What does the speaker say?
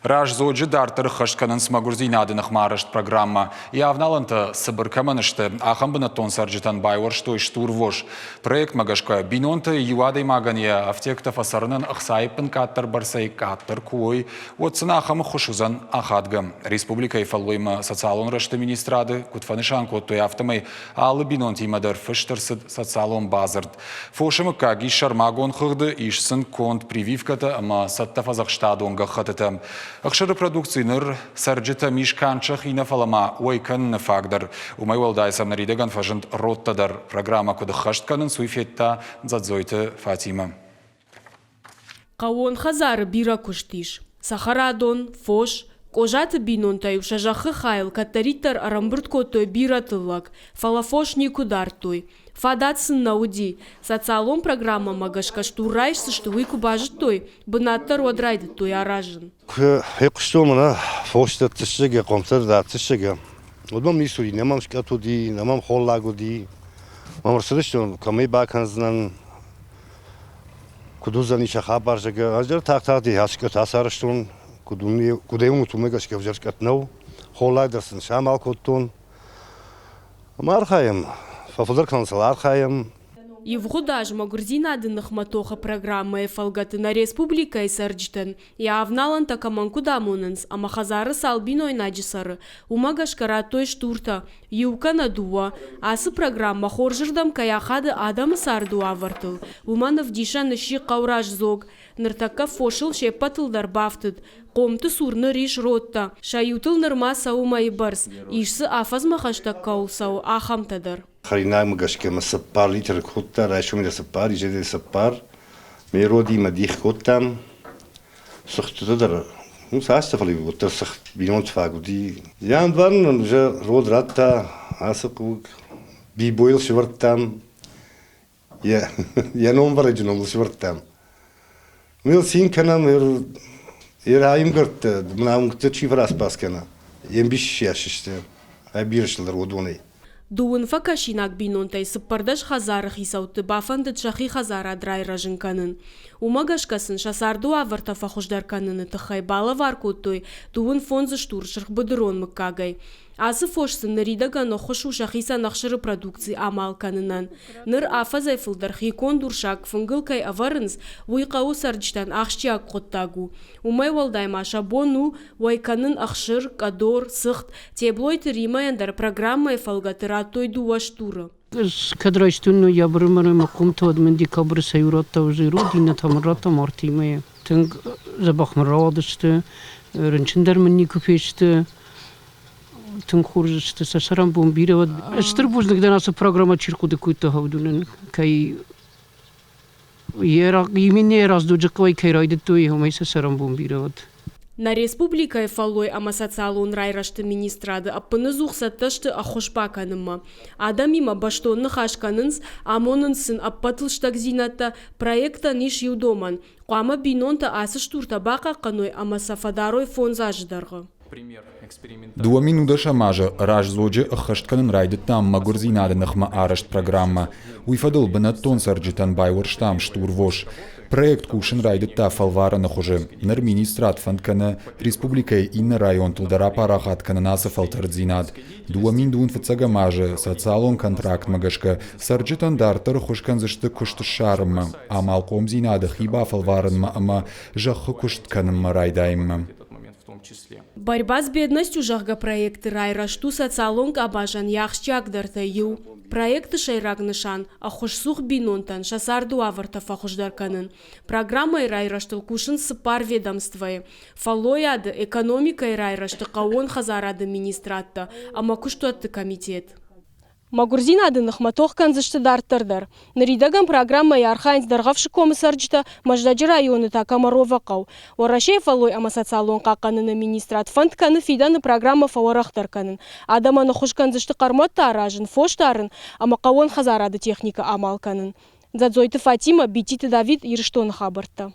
Раздзоджы дарддӕр ӕххӕст кӕнынц мӕгуырдзинады ныхмӕ арӕзт программӕ. Йӕ авналӕнтӕ цыбыр кӕмӕн сты, ахӕм бынӕттон цӕрджытӕн байуӕрстой стурвос. Проектмӕ гӕсгӕ, бинонтӕй иу адӕймагӕн йӕ ӕфтиӕгтӕ фӕцӕрынӕн ӕхцайы къаддӕр бӕрцӕй къаддӕр куы уой, уӕд сын ахӕм ӕххуыс уыдзӕн ахадгӕ. Республикӕйы фӕллоймӕ социалон рӕзты министрады куыд фӕнысан кодтой, афтӕмӕй алы бинонтимӕ дӕр фыст ӕрцыд социалон бадзырд. Фосы мыггаг ис сӕрмагонд хыгъды, ис сын конд прививкӕтӕ ӕмӕ цӕттӕ фӕдзӕхстадон гӕххӕттытӕ. Ӕхсыры продукци ныр цӕрджытӕм ис канд сӕхи нӕ, фӕлӕ ма уӕй кӕныны фаг дӕр. Уымӕй уӕлдай сӕм ныридӕгӕн фӕзынд родтӕ дӕр. Программӕ куыд ӕххӕст кӕнынц, уый федта Дзадзойты Фатимӕ. Хъӕууон хӕдзары бирӕ куыст ис. Цӕхӕрадон, фос, Къозаты бинонтӕ-иу сӕ зӕххы хайыл кӕддӕриддӕр ӕрӕмбырд кодтой бирӕ тыллӕг, фӕлӕ фос никуы дардтой. Фадат сын нӕ уыди. Социалон программӕмӕ гӕсгӕ стур райсдзысты, уый куы базыдтой, бынат дӕр уӕд райдыдтой аразын. Куы фехъуыстон мӕнӕ фос дӕтдзыстӕгӕ, хъомтӕ дӕтдзыстӕгӕ, уӕд мӕм ницы уыди, нӕ мӕм скъӕт уыди, нӕ мӕм холлаг уыди. Мӕм ӕрцыдыстон, кӕмӕй бакӕндзынӕн, Куыд уыдзӕни сӕ хабар, зӕгъгӕ, ӕз дӕр тагъд-тагъд ӕхсгӕ ацарӕзтон, куыд куыдӕй уынут, уымӕ гӕсгӕ ӕвзӕрст нӕу. Холлаг дӕр сын самал кодтон. Ӕмӕ архайӕм, фӕфылдӕр кӕнын сыл архайӕм. Ивгъуыд аз мӕгуырдзинады ныхмӕ тохы программӕйы фӕлгӕты нӕ республикӕйы цӕрджытӕн йӕ авналӕнтӕ кӕмӕн куыд амонынц ӕмӕ хӕдзары цал бинойнаджы цӕры, уымӕ гӕсгӕ радтой стуртӕ, иу кӕнӕ дыууӕ. Ацы программӕ хорзырдӕм кӕй ахады адӕмы царды уавӕртыл, уымӕн ӕвдисӕн сси хъӕураздзог. Ныртӕккӕ фосыл се ппӕтыл дӕр бафтыд. Хъомты цур ныр ис родтӕ. Сӕ иутыл нырма цӕуы мӕйы бӕрц, ис дзы афӕдзмӕ хӕстӕг кӕуыл цӕуы, ахӕмтӕ дӕр. Хӕринагмӕ гӕсгӕ мӕ цыппар литры кодта, райсомӕй цыппар, изӕрӕй цыппар. Ме родимӕ дих кодтам. Цыхтытӕ дӕр, ну цастӕ, фӕлӕ уӕддӕр цыхт бинонты фаг уыди. Январ нын уже род радта ацы хъуг. Бибойыл сӕвӕрдтам, йӕ, йӕ номвӕрӕджы номыл сӕвӕрдтам. Мыл цин кӕнӕм, йӕ раимгӕрттӕ, мын ӕмгуыдтӕ чи фӕраспас кӕна, йе мбис сты, ай бирӕ сылдӕр уыдонӕй. Дыууын фӕкӕсинаг бинонтӕй 14 хӕдзары хицӕутты бафӕндыд сӕхи хӕдзарад райрӕзын кӕнын. Уымӕ гӕсгӕ сын сӕ царды уавӕртӕ фӕхуыздӕр кӕныны тыххӕй балӕвар кодтой дыууын фондз стур сырхбыдырон мыггагӕй. Ацы фос сын ныридӕгӕн ӕххуыс у сӕхицӕн ӕхсыры продукци амал кӕнынӕн. Ныр афӕдзӕй фылдӕр хиконд урсаг фынгыл кӕй ӕвӕрынц, уый хъӕуы цӕрджытӕн ахсджиаг хъуыддаг у. Уымӕй уӕлдай ма сӕ бон у уӕй кӕнын ӕхсыр, къӕдор, цыхт. Теблойты Римӕйӕн дӕр программӕйы фӕлгӕты радтой дыууӕ стуры. Ӕз кӕд райстон ноябры мӕ мӕ къуымты, уӕд мын декабры сӕ иу радта узырод, иннӕ та мын радта мартъимӕ. Тынг дзӕбӕх мын рауадысты, рынчын дӕр мын никуы фесты. Тынг хорз сты, сӕ цӕрӕнбон бирӕ уӕд. Стыр бузныг дӕн ацы программӕ чи рхъуыды кодта, уыдонӕн, кӕй Именно раздуджы хъӕуӕй кӕй райдыдтой, уымӕй сӕ цӕрӕнбон бирӕ уыд. Нӕ республикӕйы фӕллой ӕмӕ социалон райрӕзты министрады ӕппыныдзух цӕттӕ сты ӕххуыс бакӕнынмӕ. Адӕмимӕ бӕстон ныхас кӕнынц, амонынц сын ӕппӕт лыстӕгдзинӕдтӕ. Проектӕн ис иу домӕн: хъуамӕ бинонтӕ ацы стуртӕ бахъахъхъӕной ӕмӕ сӕ фӕдарой фондз азы дӕргъы. 2010 азы Раздзоджы ӕххӕст кӕнын райдыдтам мӕгуырдзинады ныхмӕ арӕзт программӕ. Уый фӕдыл бынӕттон цӕрджытӕн байуӕрстам стурвос. Проект кусын райдыдта фӕлварӕны хуызы. Ныр министрад фӕнд кӕны республикӕйы иннӕ районтыл дӕр апарахат кӕнын ацы фӕлтӕрддзинад. 2025 азы социалон контрактмӕ гӕсгӕ цӕрджытӕн дарддӕр ӕххуыс кӕндзысты куыст ссарынмӕ, амалхъомдзинады хи бафӕлварынмӕ ӕмӕ зӕххы куыст кӕнынмӕ райдайынмӕ. Борьба с бедностью, зӕгъгӕ, проекты райрӕзт у социалон къабазӕн йӕ ахсджиагдӕртӕй иу. Проекты сӕйраг нысан – ӕххуысцух бинонтӕн сӕ царды уавӕртӕ фӕхуыздӕр кӕнын. Программӕйы райрӕзтыл кусынц цыппар ведомствойы – фӕллойады, экономикӕйы райрӕзты, хъӕууон хӕдзарады министрадтӕ ӕмӕ куыстуӕтты комитет. Мӕгуырдзинады ныхмӕ тох кӕндзысты дарддӕр дӕр. Ныридӕгӕн программӕйы архайынц Дӕргъӕвсы комы цӕрджытӕ, Мӕздӕджы районы та Комаровы хъӕу. Уӕрӕсейы фӕллой ӕмӕ социалон хъахъхъӕныны министрад фӕнд кӕны фидӕны программӕ фӕуӕрӕхдӕр кӕнын. Адӕмӕн ӕххуыс кӕндзысты хъӕрмуӕттӕ аразын, фос дарын ӕмӕ хъӕууон хӕдзарады техникӕ амал кӕнын. Дзӕдзойты Фатимӕ, Бититы Давид, Ирыстоны хабӕрттӕ.